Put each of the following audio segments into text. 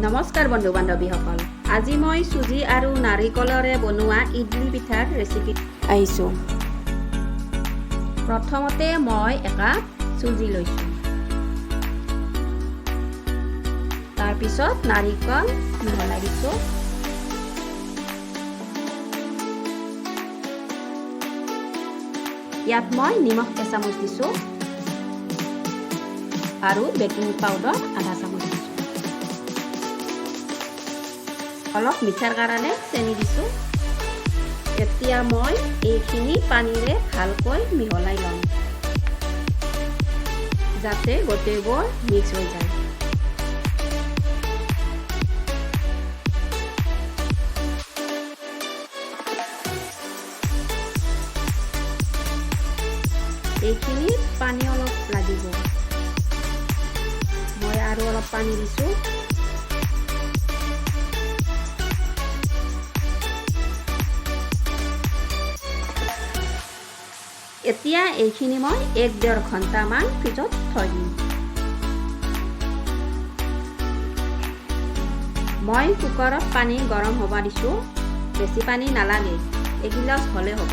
নমস্কাৰ বন্ধু বান্ধৱীসকল, আজি মই চুজি আৰু নাৰিকলৰে বনোৱা ইডলি পিঠাৰ ৰেচিপি আহিছোঁ। প্ৰথমতে মই একাপ চুজি লৈছোঁ। তাৰপিছত নাৰিকল মিহলাই দিছোঁ। ইয়াত মই নিমখ এচামুচ দিছোঁ আৰু বেকিং পাউডাৰ আধা চামুচ দিছোঁ। অলপ মিঠাৰ কাৰণে চেনি দিছোঁ। এতিয়া মই এইখিনি পানীৰে ভালকৈ মিহলাই ল'ম, যাতে গোটেইবোৰ মিক্স হৈ যায়। এইখিনিত পানী অলপ লাগিব। মই আৰু অলপ পানী দিছোঁ। এতিয়া এইখিনি মই 1-1.5 ঘণ্টামান ফ্ৰিজত থৈ দিম। মই কুকাৰত পানী গৰম হ'ব দিছোঁ। বেছি পানী নালাগে, এগিলাচ হ'লে হ'ব।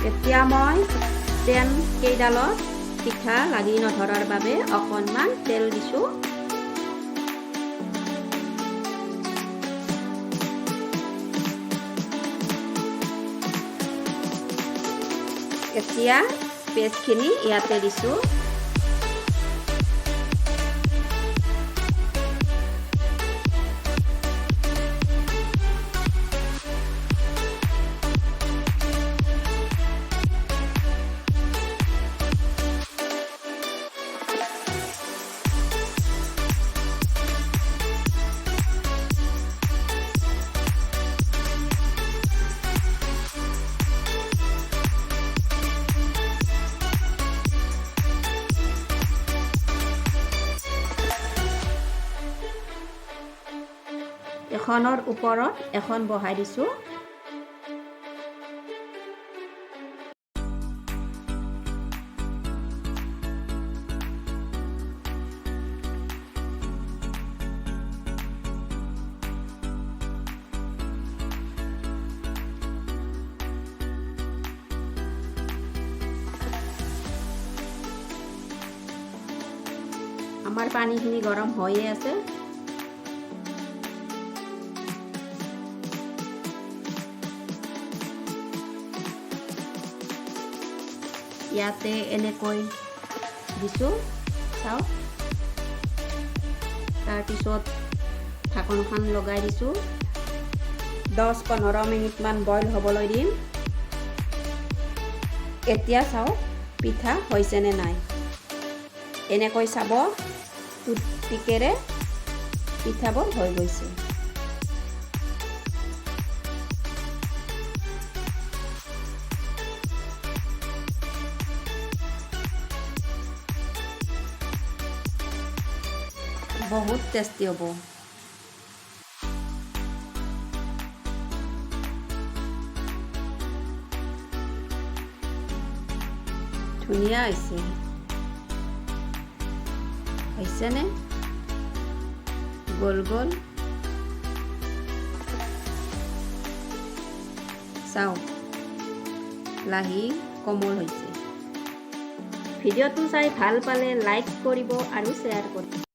এতিয়া মই ষ্টেণ্ড কেইডালত পিঠা লাগি নধৰাৰ বাবে অকণমান তেল দিছোঁ। এতিয়া পেষ্টখিনি ইয়াতে দিছোঁ। এখনৰ ওপৰত এখন বহাই দিছোঁ। আমাৰ পানীখিনি গৰম হৈয়ে আছে। ইয়াতে এনেকৈ দিছোঁ, চাওক। তাৰপিছত ঢাকনখন লগাই দিছোঁ। 10-15 মিনিটমান বইল হ'বলৈ দিম। এতিয়া চাওক পিঠা হৈছেনে নাই। এনেকৈ চাব, টুথপিকেৰে পিঠাবোৰ হৈ গৈছে। বহুত টেষ্টি হ'ব। ধুনীয়া হৈছে, হৈছেনে? গোল গোল চাওক, লাহি কোমল হৈছে। ভিডিঅ'টো চাই ভাল পালে লাইক কৰিব আৰু শ্বেয়াৰ কৰিব।